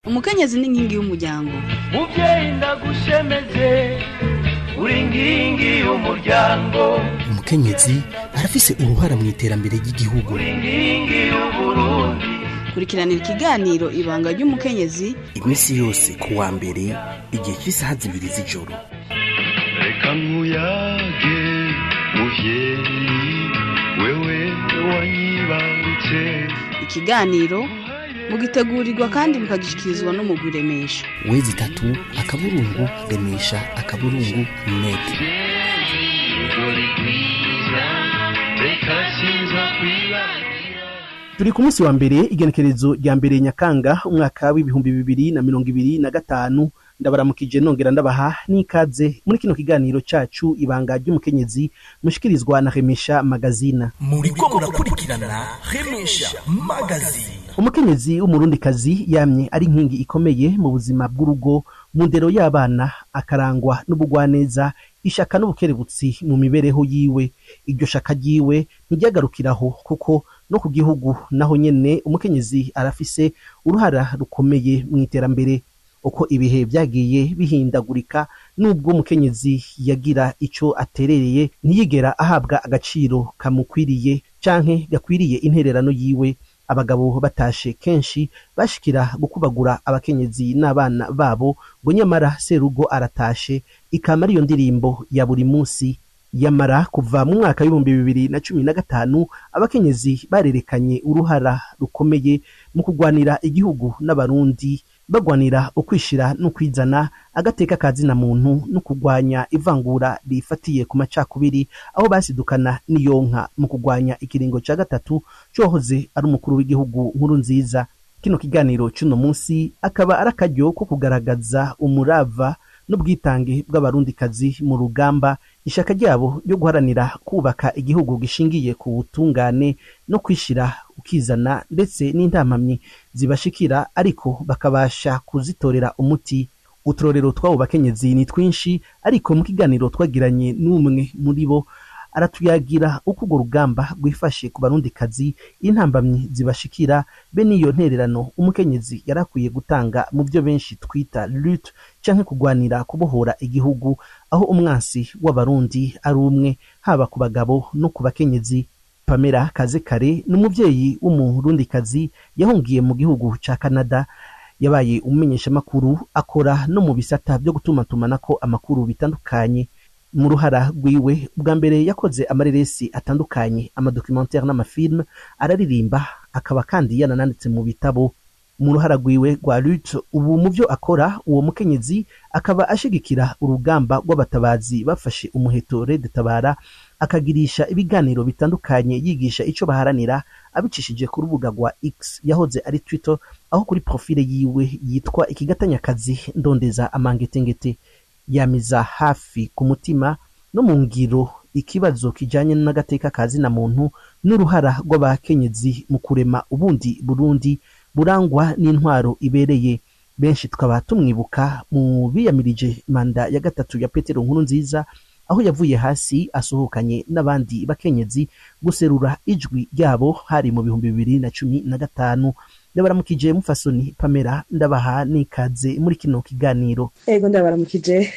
Umukenyezi ni inkingi y'umuryango. Muvyeyi, ndagushemeze, uri inkingi y'umuryango. Umukenyezi arafise uruhara mu iterambere ry'igihugu. Uri inkingi y'Uburundi. Kurikiranira ikiganiro Ibanga ry'Umukenyezi iminsi yose ku wa mbere igihe cy'isaha 2 z'ijoro. Reka nkuyage muvyeyi, wewe wanyibarutse. Ikiganiro mugitegurirwa kandi mukagishikirizwa n'umugwi Remesha. w.remesha.net. Uri rwiza, reka sinza kwibagira. Turi ku munsi wa mbere, igenekerezo rya 1 Nyakanga, umwaka w'2025. Ndabaramukije, nongera ndabaha n'ikaze muri kino kiganiro cacu Ibanga ry'Umukenyezi, mushikirizwa na Remesha Magazina. Muriko murakurikirana Remesha Magazine. Umukenyezi w'Umurundikazi yamye ari inkingi ikomeye mu buzima bw'urugo, mu ndero y'abana, akarangwa n'ubugwaneza, ishaka n'ubukerebutsi mu mibereho yiwe. Iryo shaka ryiwe ntiryagarukiraho, kuko no ku gihugu naho nyene umukenyezi arafise uruhara rukomeye mu iterambere. Uko ibihe vyagiye bihindagurika, nubwo umukenyezi yagira ico aterereye, ntiyigera ahabwa agaciro kamukwiriye canke gakwiriye intererano yiwe. Abagabo batashe kenshi bashikira gukubagura abakenyezi n'abana babo, ngo nyamara serugo aratashe, ikama ariyo ndirimbo ya buri munsi. Yamara kuva mu mwaka w'2015, abakenyezi barerekanye uruhara rukomeye mu kugwanira igihugu n'Abarundi, bagwanira ukwishira n'ukwizana, agateka ka zina muntu no kugwanya ivangura rifatiye ku macakubiri, aho basidukana n'iyonka mu kugwanya ikiringo ca gatatu cohoze ari umukuru w'igihugu Nkuru Nziza. Kino kiganiro c'uno munsi akaba ari akaryo ko kugaragaza umurava n'ubwitange bw'Abarundikazi mu rugamba, ishaka ryabo ryo guharanira kubaka igihugu gishingiye ku butungane no kwishira ukizana, ndetse n'intamamyi zibashikira ariko bakabasha kuzitorera umuti. Uturorero tw'abo bakenyezi ni twinshi, ariko mu kiganiro twagiranye n'umwe muri bo, aratuyagira uko urwo rugamba rwifashe ku Barundikazi, intambamyi zibashikira, be n'iyo ntererano umukenyezi yarakwiye gutanga mu byo benshi twita lutte canke kugwanira kubohora igihugu, aho umwansi w'Abarundi ari umwe, haba ku bagabo no ku bakenyezi. Pamela Kazekare ni umuvyeyi w'Umurundikazi yahungiye mu gihugu ca Canada. Yabaye umumenyeshamakuru, akora no mu bisata vyo gutumatumanako amakuru bitandukanye. Mu ruhara rwiwe bwa mbere, yakoze amareresi atandukanye, amadocumentaire n'amafilm, araririmba, akaba kandi yanananditse mu bitabo. Mu ruhara rwiwe rwa lutte ubu mu byo akora, uwo mukenyezi akaba ashigikira urugamba rw'abatabazi bafashe umuheto Red Tabara, akagirisha ibiganiro bitandukanye yigisha ico baharanira, abicishije ku rubuga rwa X yahoze ari Twitter, aho kuri profile yiwe yitwa Ikigatanyakazi Ndondeza Amangetengete. Yamiza hafi ku mutima no mu ngiro ikibazo kijanye n'agateka ka zina muntu n'uruhara rw'abakenyezi mu kurema ubundi Burundi burangwa n'intwaro ibereye. Benshi tukaba tumwibuka mu biyamirije manda ya gatatu ya Petero Nkuru Nziza, aho yavuye hasi asohokanye n'abandi bakenyezi guserura ijwi ryabo, hari mu 2015. Ndabaramukije mufasoni Pamela, ndabaha n'ikaze muri kino kiganiro. Ego, ndabaramukije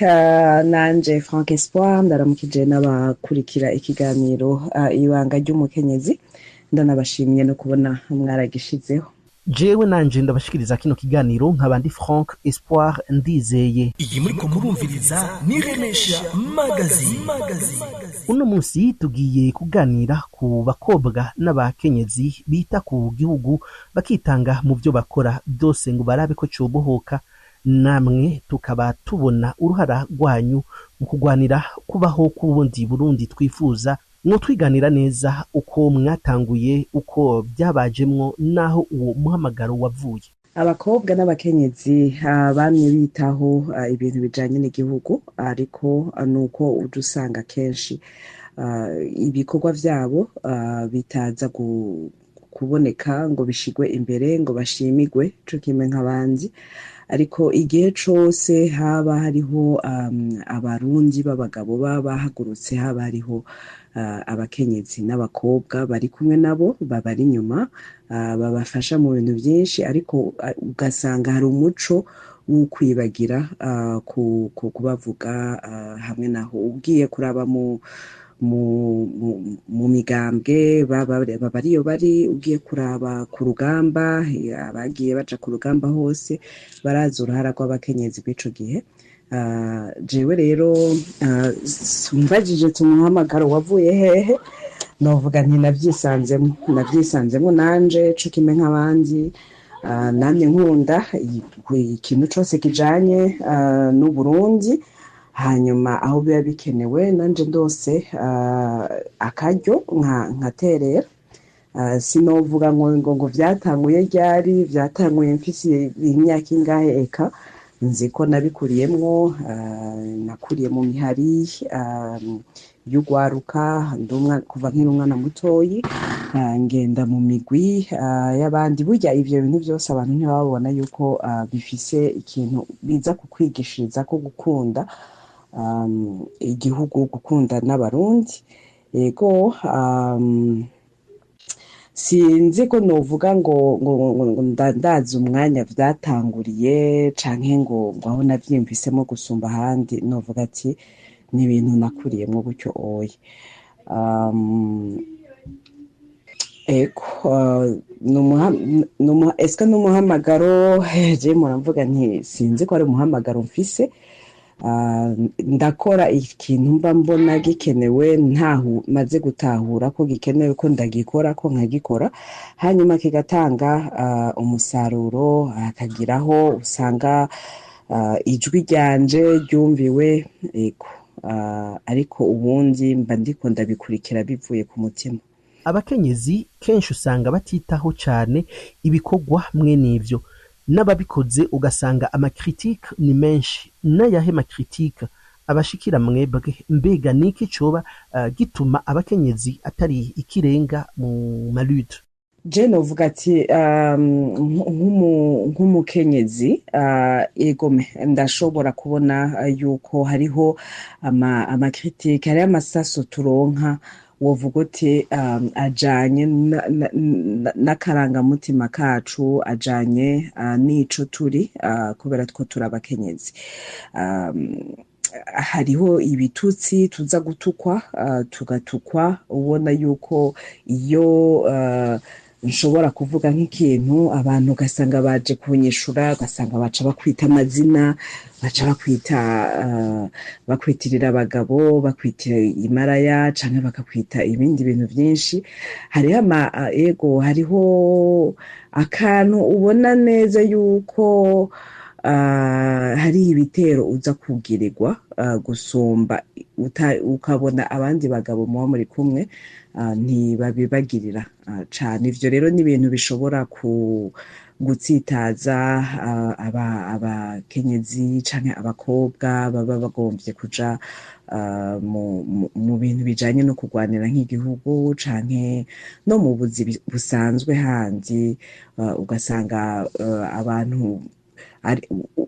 nanje Frank Espoir, ndaramukije n'abakurikira ikiganiro Ibanga ry'Umukenyezi, ndanabashimiye no kubona mwaragishizeho. Jewe nanje ndabashikiriza kino kiganiro nkaba ndi Frank Espoir Ndizeye. Iyi muriko murumviriza ni Remesha Magazine. Uno munsi tugiye kuganira ku bakobwa n'abakenyezi bita ku gihugu, bakitanga mu byo bakora byose ngo barabe ko cobohoka. Namwe tukaba tubona uruhara rwanyu mu kugwanira kubaho k'ubundi Burundi twifuza. Mwo twiganira neza uko mwatanguye, uko byabajemwo, n'aho uwo muhamagaro wavuye. Abakobwa n'abakenyezi bamye bitaho ibintu bijanye n'igihugu, ariko nuko uja usanga kenshi ibikorwa vyabo bitaza kuboneka ngo bishigwe imbere ngo bashimigwe co kimwe nk'abandi. Ariko igihe cose haba hariho Abarundi b'abagabo baba bahagurutse, haba hariho abakenyezi n'abakobwa bari kumwe nabo, babari inyuma, babafasha mu bintu vyinshi. Ariko ugasanga hari umuco w'ukwibagira kubavuga hamwe naho ugiye kuraba mu migambwe baba ariyo bari, ugiye kuraba ku rugamba, abagiye baja ku rugamba hose barazi uruhara rw'abakenyezi bw'ico gihe. Jewe rero umbajije tumuhamagaro wavuye hehe, novuga nti navyisanzemwo nanje co kimwe nk'abandi. Namye nkunda ikintu cose kijanye n'Uburundi, hanyuma aho biba bikenewe nanje ndose akaryo nkaterera. Sinovuga ngo vyatanguye ryari, vyatanguye mfise imyaka ingahe, eka nzi ko nabikuriyemwo. Nakuriye mu mihari y'ugwaruka kuva nkiri umwana mutoyi, ngenda mu migwi y'abandi. Burya ivyo bintu vyose abantu ntibabona yuko bifise ikintu biza kukwigishiriza ko gukunda igihugu, gukunda n'Abarundi. Yego, sinzi ko novuga ngo ndazi umwanya vyatanguriye canke ngo aho navyiyumvisemo gusumba ahandi, novuga ati ni ibintu nakuriyemwo gutyo oya. Ego, eske n'umuhamagaro? Je muramvuga nti sinzi ko ari umuhamagaro mfise. Ndakora ikintu mba mbona gikenewe, ntahu maze gutahura ko gikenewe, ko ndagikora, ko nkagikora, hanyuma kigatanga umusaruro, hakagiraho usanga ijwi ryanje ryumviwe. Ego, ariko ubundi mba ndiko ndabikurikira bivuye ku mutima. Abakenyezi kenshi usanga batitaho cane ibikorwa mwene ivyo, n'ababikoze ugasanga amakritike ni menshi. N'ayahe makritike abashikira mwebwe? Mbega niki coba gituma abakenyezi atari ikirenga mu malude? Je novuga ati nk'umukenyezi, egome ndashobora kubona yuko hariho amakritike, hariho amasaso turonka, wovuga uti ajanye n'akarangamutima kacu, ajanye n'ico turi, kubera two turi abakenyezi. Hariho ibitutsi tuza gutukwa, tugatukwa ubona yuko iyo nshobora kuvuga nk'ikintu, abantu ugasanga baje kunyishura, ugasanga baca bakwita amazina, baca bakwita bakwitirira abagabo, bakwitira imaraya, canke bakakwita ibindi bintu vyinshi. Hariho ego, hariho akantu ubona neza yuko hari ibitero uza kugirirwa gusumba ukabona abandi bagabo muba muri kumwe ntibabibagirira cane. Ivyo rero ni ibintu bishobora gutsitaza abakenyezi canke abakobwa baba bagomvye kuja mu bintu bijanye no kurwanira nk'igihugu canke no mu buzi busanzwe handi, ugasanga abantu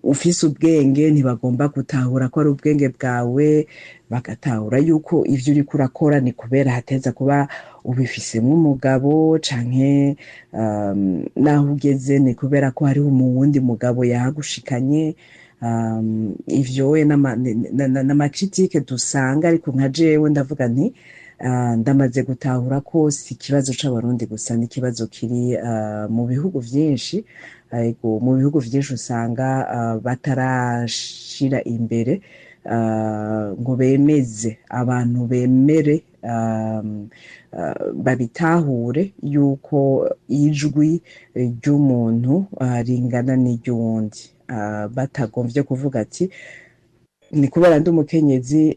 ufise ubwenge ntibagomba gutahura ko ari ubwenge bwawe, bagatahura yuko ivyo uriko urakora ni kubera hateza kuba ubifisemwo umugabo, canke naho ugeze ni kubera ko hariho wundi mugabo yahagushikanye. Ivyo we n'amakritike dusanga. Ariko nka jewe ndavuga nti ndamaze gutahura ko si ikibazo c'Abarundi gusa, ni ikibazo kiri mu bihugu vyinshi. Ego, mu bihugu vyinshi usanga batarashira imbere ngo bemeze abantu, bemere babitahure yuko ijwi ry'umuntu ringana n'iry'uwundi, batagomvye kuvuga ati ni kubera ndi umukenyezi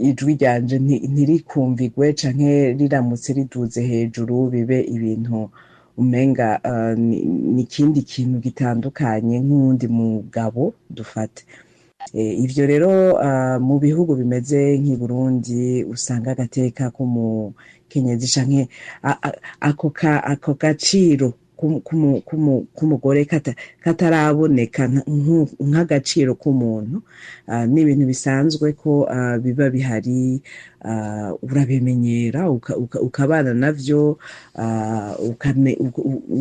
ijwi ryanje ntirikumvigwe, canke riramutse riduze hejuru bibe ibintu umenga ni ikindi kintu gitandukanye nk'uwundi mugabo dufate. Ivyo rero mu bihugu bimeze nk'i Burundi usanga agateka k'umukenyezi nk'umukenyezi canke ako gaciro k'umugore kataraboneka nk'agaciro k'umuntu. Ni ibintu bisanzwe ko biba bihari, urabimenyera, ukabana navyo,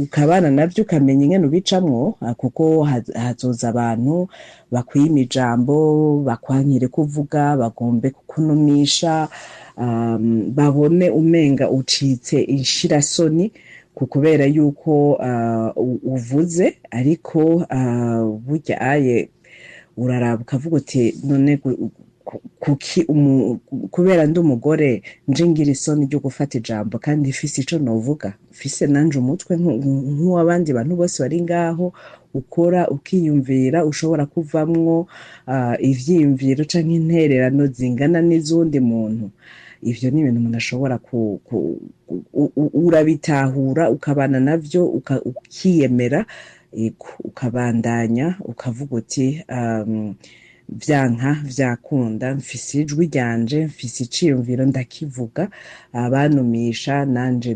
ukabana navyo, ukamenya ingene ubicamwo, kuko hazoza abantu bakwima ijambo, bakwankire kuvuga, bagombe kukunumisha, babone umenga ucitse inshirasoni kubera yuko uvuze. Ariko burya aye uraraba ukavuga uti: "None kuki kubera ndi umugore nje ngira isoni ryo gufata ijambo, kandi mfise ico novuga, mfise nanje umutwe nk'uw'abandi bantu bose bari ngaho?" Ukora ukiyumvira, ushobora kuvamwo ivyiyumviro canke intererano zingana n'iz'uwundi muntu. Ivyo ni ibintu umuntu ashobora urabitahura, ukabana navyo, ukiyemera, ukabandanya, ukavuga uti: "Vyanka vyakunda, mfise ijwi ryanje, mfise iciyumviro, ndakivuga." Abanumisha nanje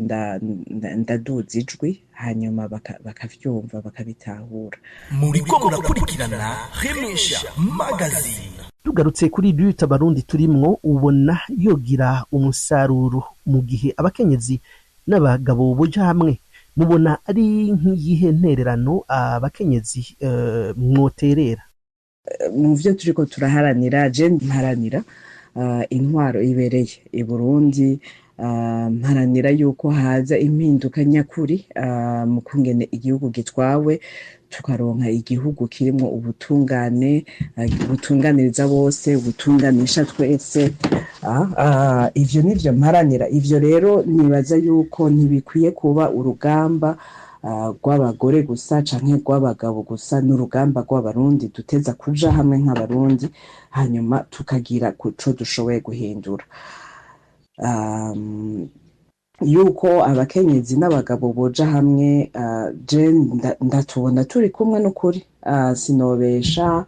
ndaduza ijwi, hanyuma bakavyumva, bakabitahura. Muriko murakurikirana Remesha Magazine. Tugarutse kuri lutte Abarundi turimwo, ubona yogira umusaruro mu gihe abakenyezi n'abagabo boja hamwe? Mubona ari nk'iyihe ntererano abakenyezi mwoterera? Mu vyo turiko turaharanira, je mparanira intwaro ibereye i Burundi, mparanira yuko haza impinduka nyakuri mu kungene igihugu gitwawe, tukaronka igihugu kirimwo ubutungane butunganiriza bose, butunganisha twese. Ivyo nivyo mparanira. Ivyo rero nibaza yuko ntibikwiye kuba urugamba rw'abagore gusa canke rw'abagabo gusa, n'urugamba rw'Abarundi. Duteza kuja hamwe nk'Abarundi, hanyuma tukagira kuco dushoboye guhindura. Yuko abakenyezi n'abagabo boja hamwe, je ndatubona turi kumwe n'ukuri, sinobesha.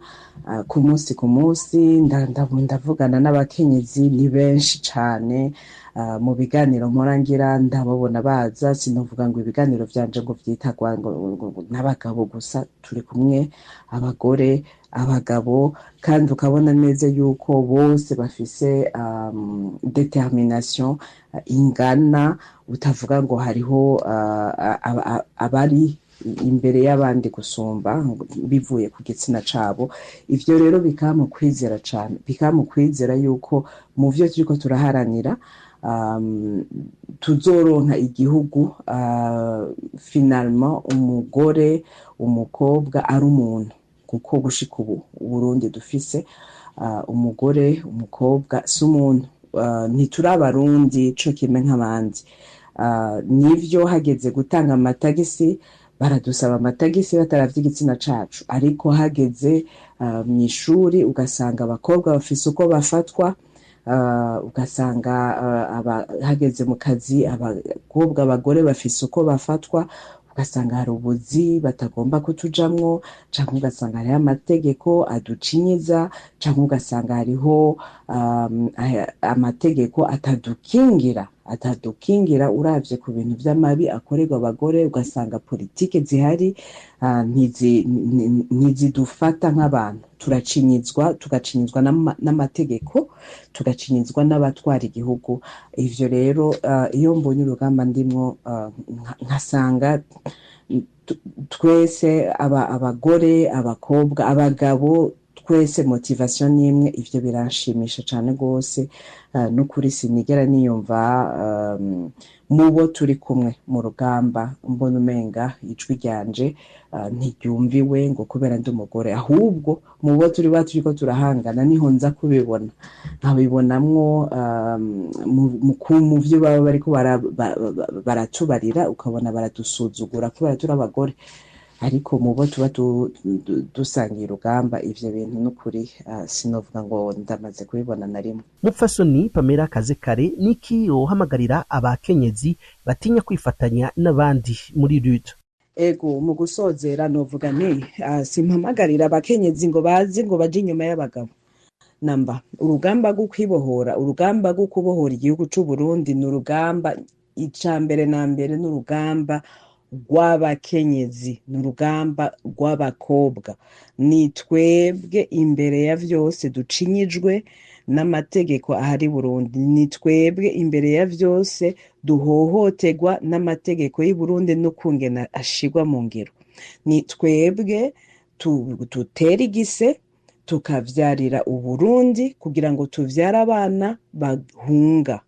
Ku munsi ku munsi ndavugana n'abakenyezi, ni benshi cane. Mu biganiro mpora ngira ndababona baza. Sinovuga ngo ibiganiro vyanje ngo vyitagwa ngo n'abagabo gusa. Turi kumwe, abagore, abagabo, kandi ukabona neza yuko bose bafise détermination ingana, utavuga ngo hariho abari imbere y'abandi gusumba bivuye ku gitsina cabo. Ivyo rero bikampa kwizera cane, bikampa kwizera yuko mu vyo turiko turaharanira tuzoronka igihugu finalement umugore, umukobwa ari umuntu, kuko gushika ubu Uburundi dufise, umugore, umukobwa si umuntu, ntituri Abarundi co kimwe nk'abandi. Nivyo, hageze gutanga amatagisi baradusaba amatagisi bataravye igitsina cacu, ariko hageze mw'ishuri ugasanga abakobwa bafise uko bafatwa, ugasanga hageze mu kazi abakobwa, abagore bafise uko bafatwa, ugasanga hari ubuzi batagomba kutujamwo, canke ugasanga hariho amategeko aducinyiza, canke ugasanga hariho amategeko atadukingira uravye ku bintu vy'amabi akorerwa abagore, ugasanga politike zihari ntizidufata nk'abantu. Turacinyizwa, tugacinyizwa n'amategeko, tugacinyizwa n'abatwara igihugu. Ivyo rero, iyo mbonye urugamba ndimwo, nkasanga twese, abagore, abakobwa, abagabo, twese motivation n'imwe, ivyo biranshimisha cane rwose. N'ukuri sinigera niyumva mubo turi kumwe mu rugamba mbona umenga ijwi ryanje ntiryumviwe ngo kubera ndi umugore. Ahubwo mubo turi ba turiko turahangana niho nza kubibona, nkabibonamwo mu vyo baba bariko baratubarira, ukabona baradusuzugura kubera turi abagore. Ariko mubo tuba dusangiye urugamba, ivyo bintu n'ukuri sinovuga ngo ndamaze kubibona na rimwe. Mupfasoni Pamela Kazekare, niki wohamagarira abakenyezi batinya kwifatanya n'abandi muri lutte? Ego, mu gusozera novuga nti simpamagarira abakenyezi ngo baze ngo baje inyuma y'abagabo. Namba urugamba rwo kwibohora, urugamba rwo kubohora igihugu c'u Burundi ni urugamba, ica mbere na mbere ni urugamba rw'abakenyezi, ni urugamba rw'abakobwa. Ni twebwe imbere ya vyose ducinyijwe n'amategeko ahari Burundi, ni twebwe imbere ya vyose duhohoterwa n'amategeko y'i Burundi n'ukungena ashirwa mu ngiro. Ni twebwe dutera igise tukavyarira Uburundi kugira ngo tuvyare abana bahunga,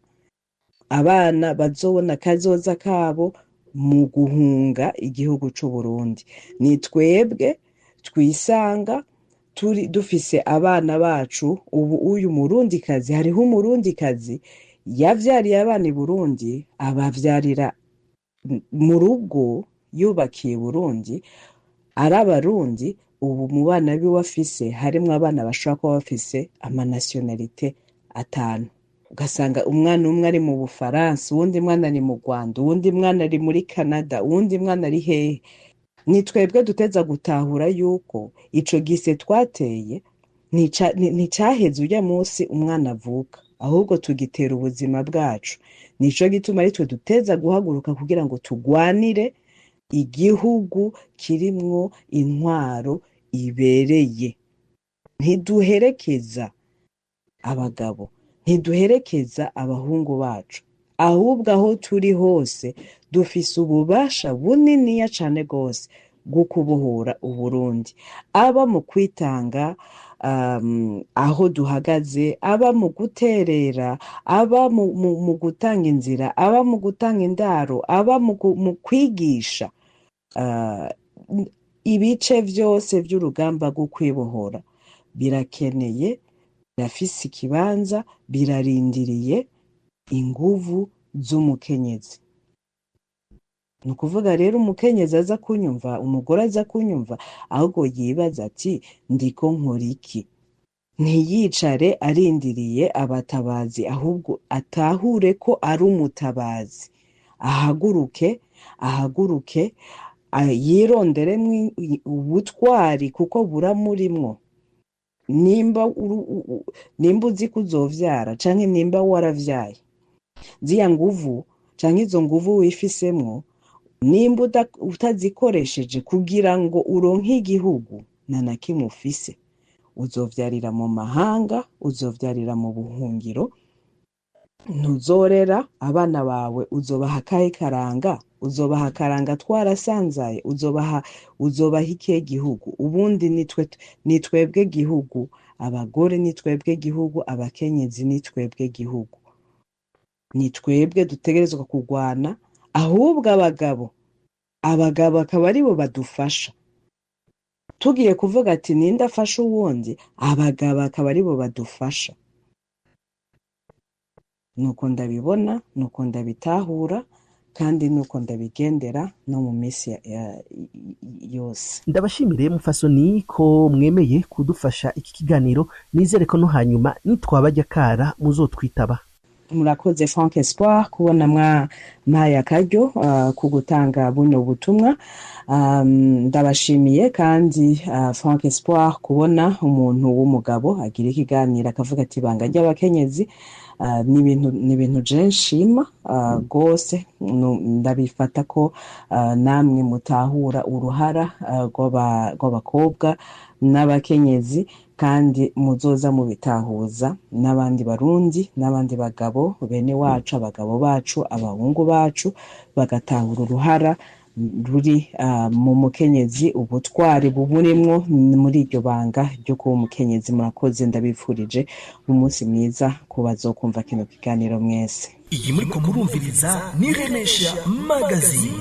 abana bazobona kazoza kabo mu guhunga igihugu c'u Burundi. Ni twebwe twisanga turi dufise abana bacu ubu. Uyu murundikazi, hariho umurundikazi yavyariye abana i Burundi, abavyarira mu rugo yubakiye Burundi, ari abarundi. Ubu mu bana biwe afise harimwo abana bashobora kuba bafise amanationalité 5, ugasanga umwana umwe ari mu Bufaransa, uwundi mwana ari mu Rwanda, uwundi mwana ari muri Canada, uwundi mwana ari hehe. Ni twebwe duteza gutahura yuko ico gise twateye nticaheze urya munsi umwana avuka, ahubwo tugitera ubuzima bwacu. Nico gituma ari twe duteza guhaguruka kugira ngo tugwanire igihugu kirimwo intwaro ibereye. Ntiduherekeza abagabo, ntiduherekeza abahungu bacu, ahubwo aho turi hose dufise ububasha buniniya cane gose bwo kubohora Uburundi, aba mu kwitanga aho duhagaze, aba mu guterera, aba mu gutanga inzira, aba mu gutanga indaro, aba mu kwigisha. Ibice vyose vy'urugamba rwo kwibohora birakeneye, birafise ikibanza, birarindiriye inguvu z'umukenyezi. Ni ukuvuga rero umukenyezi aza kunyumva, umugore aza kunyumva, ahubwo yibaza ati ndiko nkora iki? Ntiyicare arindiriye abatabazi, ahubwo atahure ko ari umutabazi, ahaguruke, ahaguruke yironderemwo ubutwari kuko buramurimwo. Nimba uzi ko uzovyara canke nimba waravyaye, ziya nguvu canke izo nguvu wifisemwo, nimba utazikoresheje kugira ngo uronke igihugu, nta na kimwe ufise. Uzovyarira mu mahanga, uzovyarira mu buhungiro, ntuzorera abana bawe, uzobaha akahe karanga? Uzobaha akaranga twarasanzaye? Uzobaha ikihe gihugu? Ubundi ni twebwe gihugu, abagore ni twebwe gihugu, abakenyezi ni twebwe gihugu, ni twebwe dutegerezwa kurwana. Ahubwo abagabo akaba aribo badufasha. Tugiye kuvuga ati ninde afasha uwundi, abagabo akaba aribo badufasha. Nuko ndabibona, nuko ndabitahura, kandi nuko ndabigendera no mu minsi yose. Ndabashimire mufasoni ko mwemeye kudufasha iki kiganiro, nizere ko no hanyuma nitwabajya kara muzotwitaba. Murakoze Frank Espoir kubona mwampaye akaryo ku gutanga buno butumwa. Ndabashimiye kandi Frank Espoir kubona umuntu w'umugabo agira ikiganiro akavuga ati ibanga ry'abakenyezi, ni ibintu je nshima gose. Ndabifata ko namwe mutahura uruhara rw'abakobwa n'abakenyezi, kandi muzoza mubitahuza n'abandi barundi n'abandi bagabo bene wacu, abagabo bacu, abahungu bacu, bagatahura uruhara ruri mu mukenyezi, ubutwari buburimwo muri iryo banga ryo kuba umukenyezi. Murakoze, ndabifurije umunsi mwiza ku bazokumva kino kiganiro mwese. Iyi muriko murumviriza ni Remesha Magazine.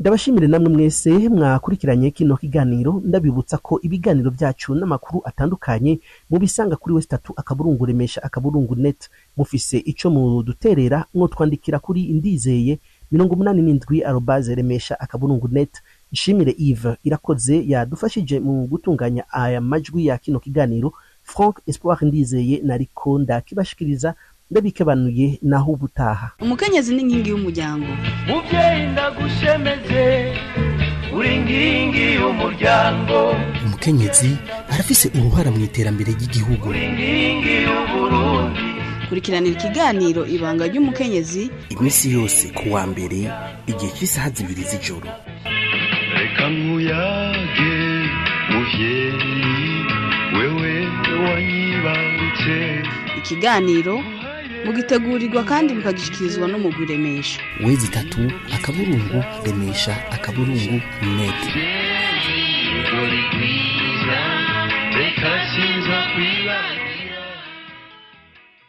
Ndabashimire namwe mwese mwakurikiranye kino kiganiro. Ndabibutsa ko ibiganiro byacu n'amakuru atandukanye mubisanga kuri www.remesha.net. Mufise ico muduterera mwotwandikira kuri ndizeye 87@remesha.net. Nshimire Yves Irakoze yadufashije mu gutunganya aya majwi ya kino kiganiro. Frank Espoir Ndizeye nariko ndakibashikiriza, ndabikebanuye naho ubutaha. Umukenyezi n'inkingi y'umuryango. Muvyeyi ndagushemeze, uri nkingi y'umuryango. Umukenyezi arafise uruhara mu iterambere ry'igihugu. Kurikiranira ikiganiro Ibanga ry'Umukenyezi iminsi yose ku wa mbere igihe cy'isaha 2 z'ijoro. Reka nkuyage muvyeyi, wewe wanyibarutse. Ikiganiro mugitegurirwa kandi mukagishikirizwa n'umugwi Remesha. 3.remesha.net. Uri rwiza.